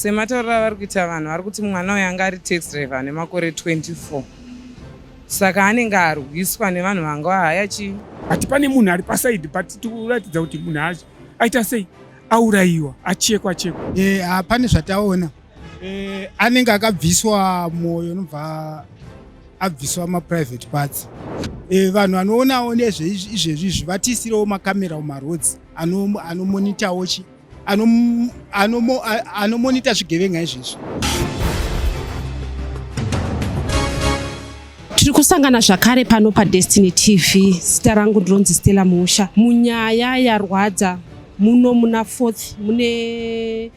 Sematauriro avari kuita vanhu vari kuti mwana uyu anga ari taxi driver ane makore 24 saka anenge arwiswa nevanhu vanga vahaya chii. But pane munhu ari paside but tikuratidza kuti munhu aita sei aurayiwa achekwa chekwa. Eh, pane zvataona eh, anenge akabviswa mwoyo unobva abviswa maprivate parts eh, vanhu vanoonawo nezveizvezvi izvi vatiisirewo makamera mumaroads anomonitawo chi anomonita zvigevenga izvezvi. Tiri kusangana zvakare pano paDestiny TV. Zita rangu ndinonzi Stella Musha. Munyaya yarwadza muno muna fourth mune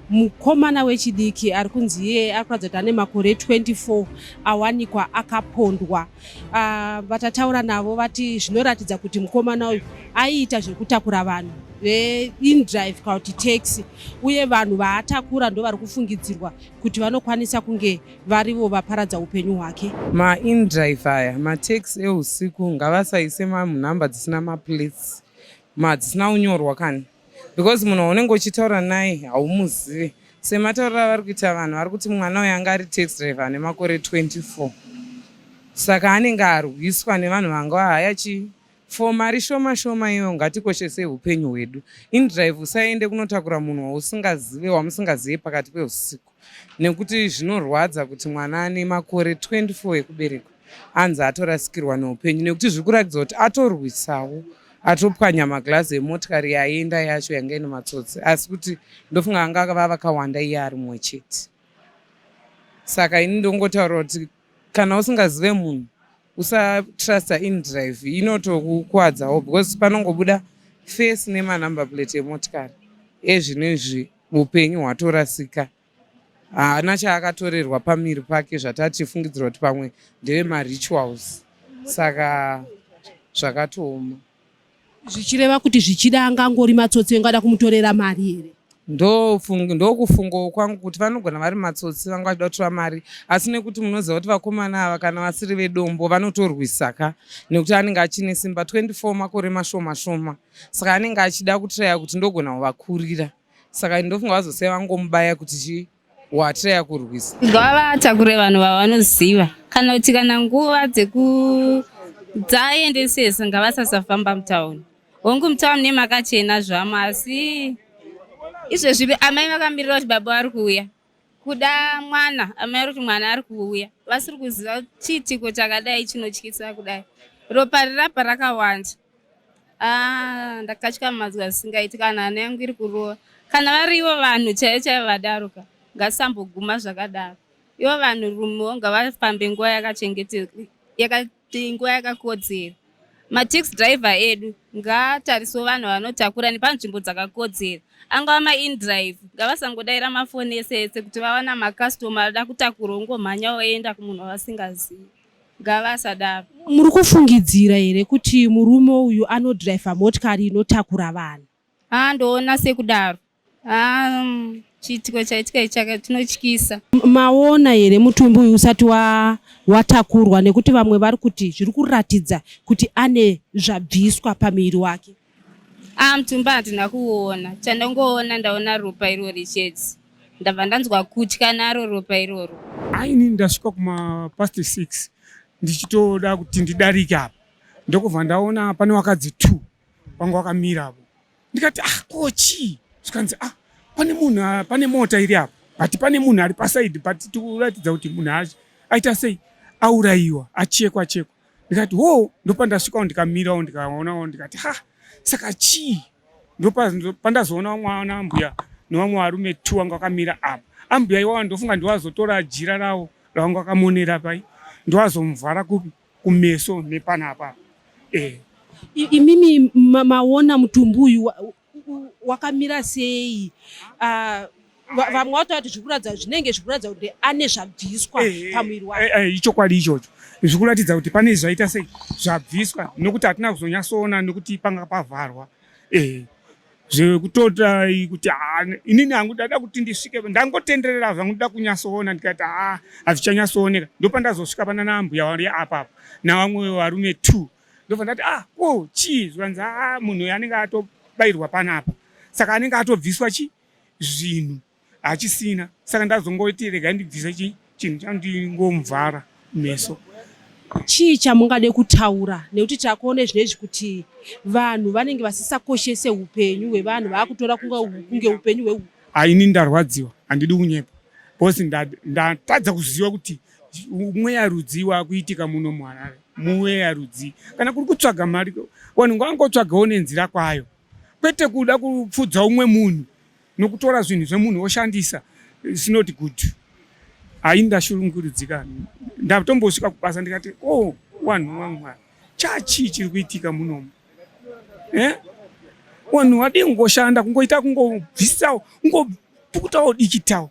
mukomana wechidiki ari kunzi iye ari kuratidza kuti ane makore 24 awanikwa akapondwa. Ah, vatataura navo vati zvinoratidza kuti mukomana uyu aiita zvekutakura vanhu veindrive kana kuti taxi uye vanhu vaatakura ndovari kufungidzirwa kuti vanokwanisa kunge varivo vaparadza upenyu hwake. Maindrive aya mataxi eusiku ngavasaise manumber dzisina maplates madzisina kunyorwa kani because munhu waunenge uchitaura naye haumuzive sematauriro avari kuita vanhu vari kuti mwana uyu anga ari taxi driver ane makore 24 saka anenge arwiswa nevanhu vanga vahaya chii for mari shoma shoma iyo ngatikoshesei upenyu hwedu indrive usaende kunotakura munhu wausingazive wamusingazive pakati peusiku nekuti zvinorwadza kuti mwana ane makore 24 ekuberekwa anzi atorasikirwa neupenyu nekuti zviri kuratidza kuti atorwisawo atopwanya maglazi emotikari yaienda yacho yanga ine matsotsi asi kuti ndofunga anga va vakawanda iye ari mumwe chete saka ini ndongotaura kuti kana usingazive munhu usatrusta indrive inotokukwadzawo because panongobuda face nemanumber plate emotikari ezvino izvi upenyu hwatorasika haana chaakatorerwa pamiri pake zvatatifungidzira kuti pamwe ndevemarituals saka zvakatooma. Zvichireva kuti zvichida angangori matsotsi engada kumutorera mari here? Ndokufungawo kwangu kuti vanogona vari matsotsi vanga vachida kutora mari asi nekuti munoziva kuti vakomana ava kana vasiri vedombo vanotorwisa ka nekuti anenge achine simba 24 makore mashoma shoma saka anenge achida kutraya kuti ndogona kuvakurira saka ndofunga vazosiya vangomubaya kuti chii watraya kurwisa. Ngavatakure vanhu vavanoziva kana kuti kana nguva dzeku dzaendesesa ngavasasafamba mutauni. Hongu mutauni mune makachena zvamo asi izvezvi amai vakamirira kuti baba vari kuuya. Kuda mwana amai vari kuti mwana ari kuuya vasiri kuziva chiitiko chakadai chinotyisa kudai. Ropa rirapa rakawanda. Ah, ndakatyamadzwa zvisingaiti kana hana yangu iri kurova. Kana vari ivo vanhu chaivo chaivo vadaro ka, ngasamboguma zvakadaro. Ivo vanhu rumewo ngavafambe nguva yakachengeteka, nguva yakakodzera. Mataxi driver edu ngaatarisewo vanhu vanotakura nepanzvimbo dzakakodzera. Angava maindrive ngavasangodaira mafoni ese ese kuti vawana makasitoma anoda kutakura ongomhanya oenda kumunhu wavasingazivi. Ngavasadaro. Muri kufungidzira here kuti murume uyu anodhiraivha motikari inotakura vanhu? Haa ndoona sekudaro. Haa chiitiko chaitika ichi chinotyisa. Maona here mutumbi uyu usati watakurwa nekuti vamwe vari kuti zviri kuratidza kuti ane zvabviswa pamuviri wake? Haa mutumbi handina kuuona. Chandongoona ndaona ropa irori chete. Ndabva ndanzwa kutya naro ropa iroro. Aini ndasvika kuma past 6 ndichitoda kuti ndidarike apa ndokubva ndaona pane wakadzi 2 wanga wakamira apo ndikati ah ko chii zvikanzi ah pane munhu ah, pane mota iri apa but pane munhu ari paside but tikuratidza kuti munhu aita sei aurayiwa achekwa chekwa ndikati ho ndopandasvikawo ndikamirawo ndikaonawo ndikati ha saka chii ndopandazoona mwana ambuya nevamwe varume two vanga vakamira apa ambuya iwawa ndofunga ndiwazotora jira rawo ravanga vakamonera pai ndiwazomuvhara kupi kumeso nepanapa eh. Imimi maona mutumbi uyu wakamira sei? Ah, vamwe vatoda kuti zvikuratidza zvinenge zvikuratidza kuti ane zvabviswa eh, pamuviri wake. Eh, ichokwadi ichocho zvikuratidza kuti pane zvaita sei zvabviswa nokuti hatina kuzonyatsoona nokuti panga pavharwa eh zvekutota kuti ah, inini hangu ndada kuti ndisvike ndangotenderera zvangu ndoda kunyatsoona ndikati haa ah, hazvichanyatsooneka ndopandazosvika pana naambuya vari apapa navamwe varume two ndobva ndati ah ko chii zvikanzi ah munhu uyu anenge atobairwa panapa saka anenge atobviswa chi zvinhu. Hachisina. Saka ndazongoti regai ndibvise chi chinhu chandingomuvhara meso. Chii chamungade kutaura nekuti takuona zvinezvi kuti vanhu vanenge vasisakoshese upenyu hwevanhu vakutora kunge upenyu hwehuku. Ini ndarwadziwa, handidi kunyepa because ndatadza kuziva kuti mweya rudzii wakuitika muno muHarare, mweya rudzii. Kana kuri kutsvaga mari, vanhu ngavangotsvagawo nenzira kwayo, kwete kuda kupfudza umwe munhu nokutora zvinhu zvemunhu woshandisa. It's not good. Hai, ndashungurudzika, ndatombosvika kubasa ndikati, oh, vanhu vamwari, chachii chiri kuitika munomu? Eh, vanhu vadii kungoshanda, kungoita kungobvisawo, kungopukutawo dikitawo,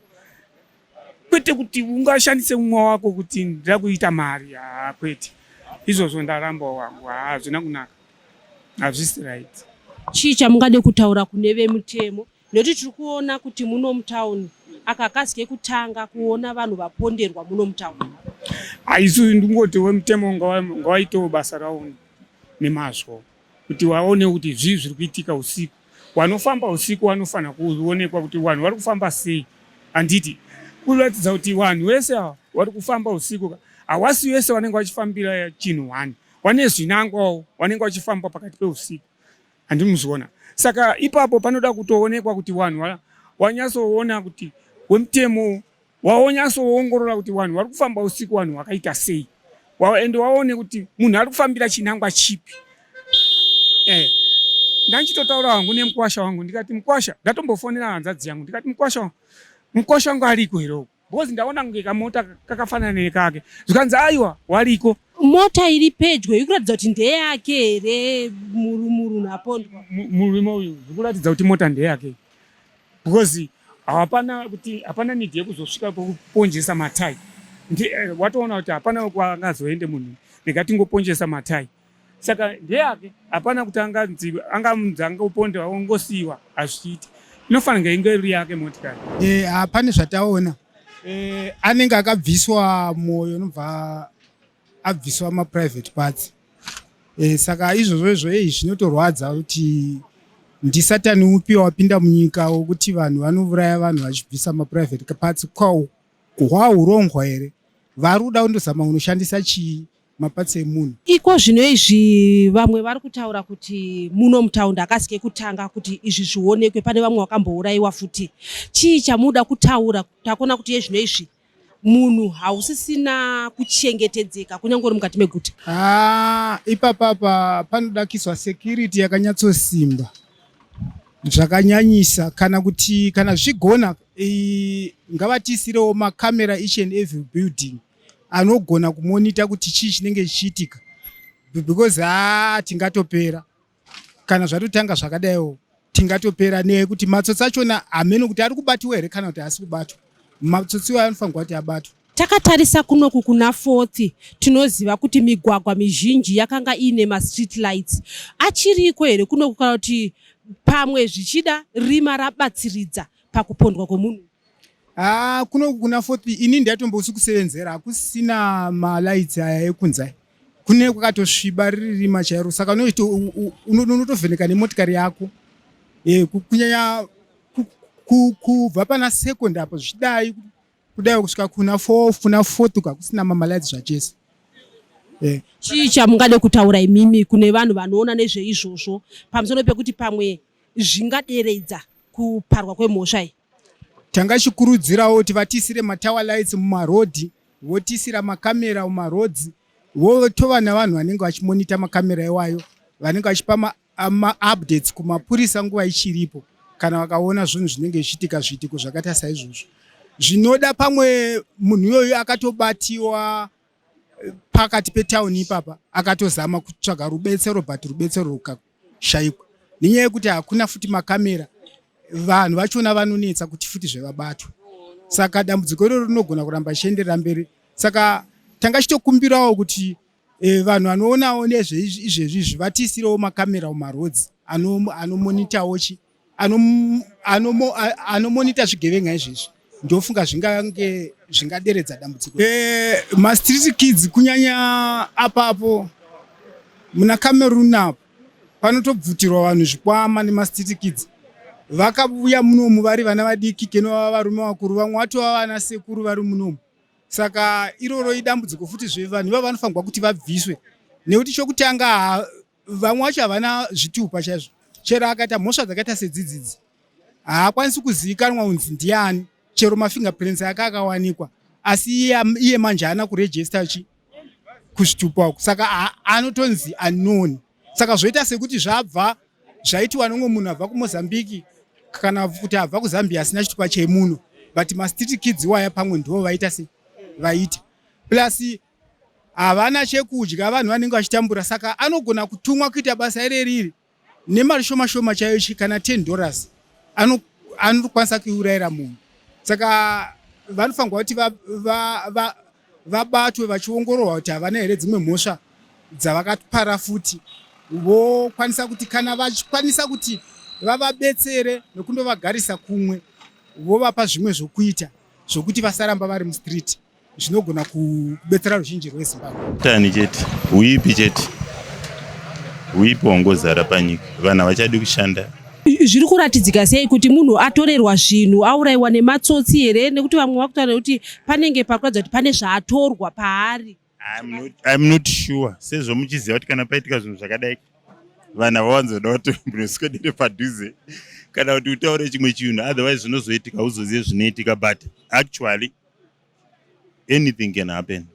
kwete kuti ungashandise mumwe wako kuti ndida kuita mari. Haa, kwete izvozvo, ndaramba wangu. Haa, hazvina kunaka, hazvisi right. Chii chamungade kutaura kune vemutemo, nekuti tiri kuona kuti muno mutauni aka kasi kekutanga kuona vanhu vaponderwa muno mutauni? Haisu ndingoti wemutemo ngawaitewo basa rawo nemazvo, kuti waone kuti zvii zviri kuitika usiku. Vanofamba usiku vanofanira kuonekwa kuti vanhu vari kufamba sei, handiti? Kuratidza kuti vanhu vese ava vari kufamba usiku hawasi vese vanenge vachifambira chinhu one, vane zvinangwawo vanenge vachifamba pakati peusiku, handimuzviona? Saka ipapo panoda kutoonekwa kuti vanhu wanyatsoona kuti wemutemo waonyatsoongorora kuti vanhu vari kufamba usiku vanhu vakaita sei, ende waone kuti munhu ari kufambira chinangwa chipi. Ndanchitotaura hangu nemukwasha wangu, ndikati, "Mukwasha," ndatombofonera hanzadzi yangu, ndikati, "Mukwasha, mukwasha wangu ariko here uko? Because ndaona kunge kamota kakafanana nekake." Zvikanzi, "Aiwa, wariko." Mota iri pedyo iri kuratidza kuti ndeyake here munhu apondwa? Murume uyu, zvikuratidza kuti mota ndeyake, because hapana kuti hapana need yekuzosvika pokuponjesa matai. Watoona kuti hapana kwaangazoende munhu, ndingatingoponjesa matai, saka ndeyake. Hapana kuti anganzi anganzi angopondewa ongosiyiwa, hazviiti. Inofanira inge iri yake motikari. Hapane zvataona. Anenge akabviswa mwoyo, unobva abviswa maprivate parts. Saka izvozvo izvo ei zvinotorwadza kuti ndisatani upi wapinda munyika wokuti vanhu vanouraya vanhu vachibvisa maprivate parts. Hwaurongwa here? Vari kuda kundozama kunoshandisa chii maparts emunhu? Iko zvino izvi vamwe vari kutaura kuti muno mutaundi hakasi kekutanga kuti izvi zvionekwe, pane vamwe vakambourayiwa futi. Chii chamuda kutaura? Takuona kuti yezvino izvi munhu hausisina kuchengetedzeka kunyange uri mukati meguta. Ah, ipapapa panoda kuiswa security yakanyatsosimba zvakanyanyisa, kana kuti kana zvichigona ngavatiisirewo makamera each and every building anogona kumonita kuti chii chinenge chichiitika, because haa, tingatopera kana zvatotanga zvakadaiwo, tingatopera nekuti matsotsi achona hameno kuti ari kubatiwa here kana kuti haasi kubatwa. Matsotsi iwayo anofanirwa kuti abatwe. Takatarisa kunoku kuna Fourth, tinoziva kuti migwagwa mizhinji yakanga iine mastreet lights. Achiriko here kunoku, kana kuti pamwe zvichida rima rabatsiridza pakupondwa kwemunhu? Ah, kunoku kuna Fourth ini ndaitombosi kusevenzera, hakusina malights aya ekunze. Kune kwakatosviba, riri rima chairo, saka unotovheneka nemotikari yako. Kunyanya kubva pana Second apo zvichidai kudai kusvika kuna Fourth, hakusina mamalights zvachese. Chii chamungade kutaura imimi kune vanhu vanoona nezveizvozvo pamusoro pekuti pamwe zvingaderedza kuparwa kwemhosva iyi? Tanga chikurudzirawo kuti vatisire matower lights mumarodhi, votisira makamera mumarodzi, votova navanhu vanenge vachimonita makamera iwayo, vanenge vachipa maupdates kumapurisa nguva ichiripo kana vakaona zvinhu zvinenge zvichiitika, zviitiko zvakaita saizvozvo zvinoda pamwe munhu iyoyo akatobatiwa pakati petauni ipapa, akatozama kutsvaga rubetsero, but rubetsero rukashayikwa nenyaya yekuti hakuna futi makamera. Vanhu vachona vanonetsa kuti futi zvevabatwe, saka dambudziko iroro rinogona kuramba richienderera mberi. Saka tanga chitokumbirawo kuti vanhu vanoonawo nezveizvezvi izvi vatiisirewo makamera mumarodzi anomonitawo chi anomonita zvigevenga izvezvi. Ndofunga zvingange zvingaderedza dambudziko. Mastreet kids, kunyanya apapo muna Cameroon apo panotobvutirwa vanhu zvikwama nemastreet kids. Vakavuya munomu vari vana vadiki kenova varume vakuru, vamwe vatova vana sekuru vari munomu. Saka iroro idambudziko futi zve vanhu ivavo vanofanirwa kuti vabviswe nekuti chokutanga vamwe vacho havana zvitupa chaizvo. Chero akaita mhosva dzakaita sedzidzidzi haakwanisi kuzivikanwa kunzi ndiani, chero mafingerprints ake akawanikwa, asi iye manje haana kurejista chi kuzvitupa uku, saka anotonzi unknown. Saka zvoita sekuti zvabva zvaitiwa nomwe munhu abva kuMozambique kana kuti abva kuZambia asina chitupa chemuno, but mastreet kids waya pamwe ndivo vaita se vaita. Plus havana chekudya, vanhu vanenge vachitambura, saka anogona kutumwa kuita basa ireriri nemari shoma shoma chaiyo kana $10 anokwanisa kuurayira munhu. Saka vanofanirwa kuti vabatwe vachiongororwa kuti havana here dzimwe mhosva dzavakapara futi, vokwanisa kuti kana vachikwanisa kuti vavabetsere nekundovagarisa kumwe, vovapa zvimwe zvokuita zvokuti vasaramba vari mustreet, zvinogona kubetsera ruzhinji rweZimbabwe. Tani chete, huipi chete, huipi hwangozara panyika, vanhu havachadi kushanda. Zviri kuratidzika sei kuti munhu atorerwa zvinhu, aurayiwa nematsotsi here? Nekuti vamwe vakutaura kuti panenge pakuratidza kuti pane zvaatorwa paari. I'm not sure, sezvo muchiziva kuti kana paitika zvinhu zvakadai vanhu havawanzoda kuti munoswedere padhuze kana kuti utaure chimwe chinhu, otherwise zvinozoitika hauzozive zvinoitika, but actually anything can happen.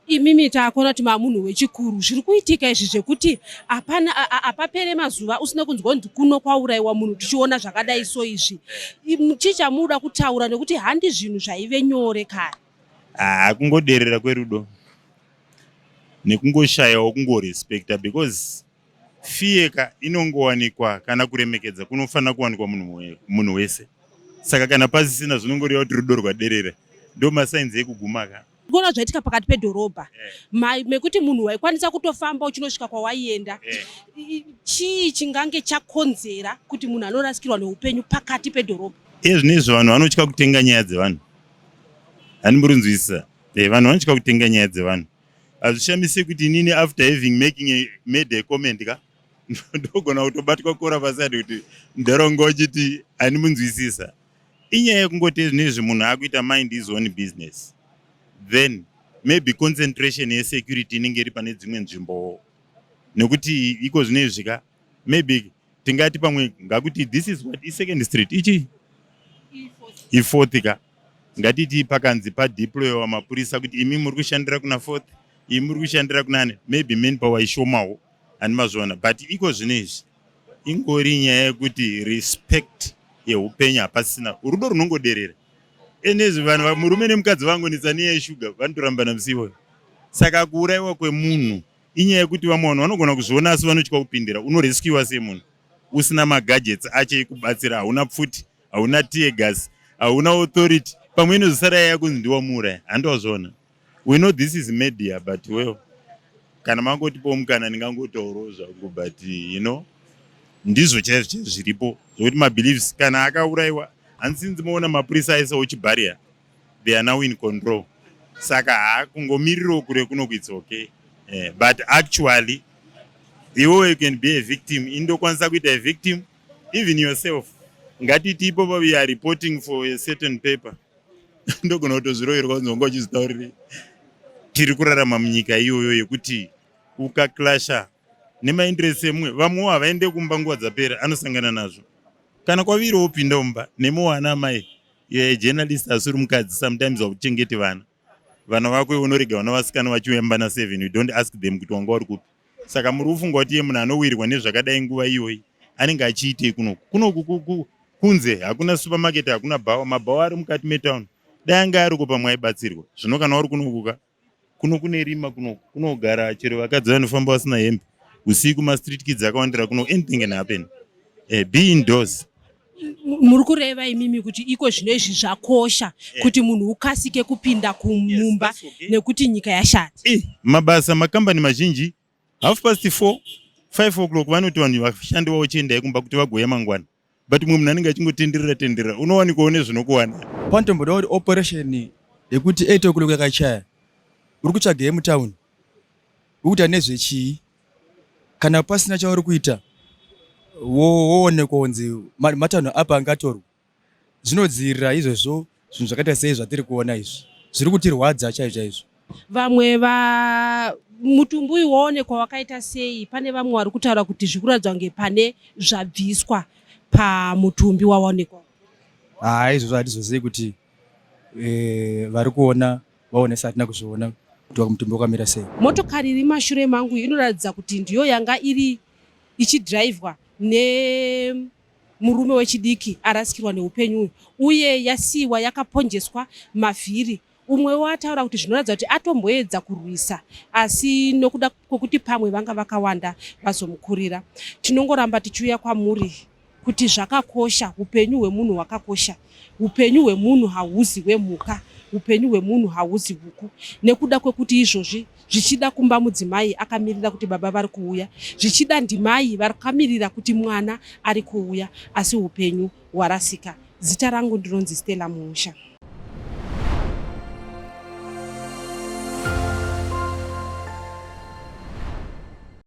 Imimi takuona kuti mamunhu wechikuru, zviri kuitika izvi zvekuti hapana hapapere mazuva usina kunzwa kunzi kuno kwaurayiwa munhu, tichiona zvakadai so izvi, chii chamunoda kutaura, nekuti handi zvinhu zvaive nyore kare? Haa, kungoderera kwerudo nekungoshayawo kungorespecta, because fear ka inongowanikwa kana kuremekedza kunofanira kuwanikwa munhu wese. Saka kana pasisina, zvinongoreva kuti rudo rwaderera, ndo masigns ekuguma ka. Kuona zvaitika pakati pedhorobha mekuti munhu waikwanisa kutofamba uchinosvika kwawaienda, chii chingange chakonzera kuti munhu anorasikirwa neupenyu pakati pedhorobha? Iye zvinezvi vanhu vanotya kutenga nyaya dzevanhu, handimborinzwisisa. Vanhu vanotya kutenga nyaya dzevanhu. Hazvishamisi kuti inini after having made a comment ka, ndogona kutobatwa kora paside kuti ndharonga uchiti handimunzwisisa. Inyaya yekungoti zvinezvi munhu akuita mind his own business, then maybe concentration yesecurity inenge iri pane dzimwe nzvimbowo, nekuti iko zvinezvi ka maybe tingati pamwe ngakuti this is what isecond street ichi ifourth ka, ngatiti pakanzi padeployiwa mapurisa kuti imi muri kushandira kuna fourth, imi muri kushandira kunani, maybe manpower ishomawo, handimazviona. But iko zvinezvi ingori nyaya yekuti respect yeupenyu hapasina, rudo runongoderera. Enezvi vanhu murume nemukadzi vangonetsa nenyaya yeshuga, vanotorambana musi iwoyo. Saka kuurayiwa kwemunhu inyaya yekuti vamwe vanhu vanogona kuzviona asi vanotya kupindira. Unorescuwa semunhu usina magadgets acho ekubatsira, hauna pfuti, hauna teargas, hauna authority, pamwe inozosara yaya kunzi ndiwamuuraya, handowazviona. We know this is media, but well, kana mangotipawo mukana ndingangotaurawo zvangu, but ndizvo chaizvo chaizvo zviripo zvokuti mabeliefs kana akaurayiwa handisinzi moona mapurisa aisawo chibarrier, they are now in control. Saka hakungomirirawo kure kunoku, it's okay, but actually iwewe you can be a victim, indokwanisa kuita a victim even yourself. Ngatiti ipopo we are reporting for a certain paper, ndogona kutozviroverwa kunzi wanga uchizvitaurirei. Tiri kurarama munyika iyoyo yekuti ukaclasha nemainterest emumwe, vamwewo havaende kumba nguva dzapera, anosangana nazvo. Kana kwaviri wopinda mumba nemiwo ana mai journalist asiri mukadzi, sometimes hauchengeti vana, vana vako iwe unorega vana vasikana vachiuya na7, you don't ask them kuti wanga uri kupi. Saka muri kufunga kuti iye munhu anowirwa nezvakadai nguva iyoyi anenge achiitei kunoku? Kunoku kunze hakuna supermarket, hakuna bhawa, mabhawa ari mukati metown. Dai anga ariko pamwe aibatsirwa. Zvino kana uri kunokuka kuno kune rima, kunoku kunogara chero vakadzi vanofamba vasina hembe usiku, mastreet kids akawandira kuno, anything can happen. Be indoors. Muri kureva imimi kuti iko zvino izvi zvakosha kuti munhu ukasike kupinda kumumba Yes, that's okay. nekuti nyika yashata? Mabasa, makambani mazhinji 4:30, 5 o'clock vanoti vanhu vashandi vavo chiendai kumba kuti vagouya mangwana, but mumwe munhu anenge achingotenderera tenderera, unowanikwawo nezvinokuwana. Panotomboda kuti operation yekuti 8 o'clock yakachaya, uri kutsvagei mutauni, uri kuita nezvechii? Kana pasina chauri kuita. Woonekwa kunzi matanho apa angatorwa zvinodzivirira izvozvo zvinhu zvakaita sei zvatiri kuona izvi zviri kutirwadza chaizvo chaizvo. Vamwe va mutumbi uyu waonekwa wakaita sei? Pane vamwe vari kutaura kuti zviri kuratidza kunge pane zvabviswa pamutumbi waonekwa. Haa izvozvo hatizozivi kuti eh, vari kuona vaonesa hatina kuzviona kuti mutumbi wakamira sei. Motokari iri mashure mangu inoratidza kuti ndiyo yanga iri ichidhiraivhwa nemurume wechidiki arasikirwa neupenyu uyu uye yasiiwa yakaponjeswa mavhiri. Umwewo ataura kuti zvinoratidza kuti atomboedza kurwisa asi nokuda kwekuti pamwe vanga vakawanda vazomukurira. Tinongoramba tichiuya kwamuri kuti zvakakosha, upenyu hwemunhu hwakakosha. Upenyu hwemunhu hauzi hwemhuka, upenyu hwemunhu hauzi huku. Nekuda kwekuti izvozvi zvichida kumba mudzimai akamirira kuti baba vari kuuya, zvichida ndimai vakamirira kuti mwana ari kuuya, asi upenyu hwarasika. Zita rangu ndinonzi Stella Muusha.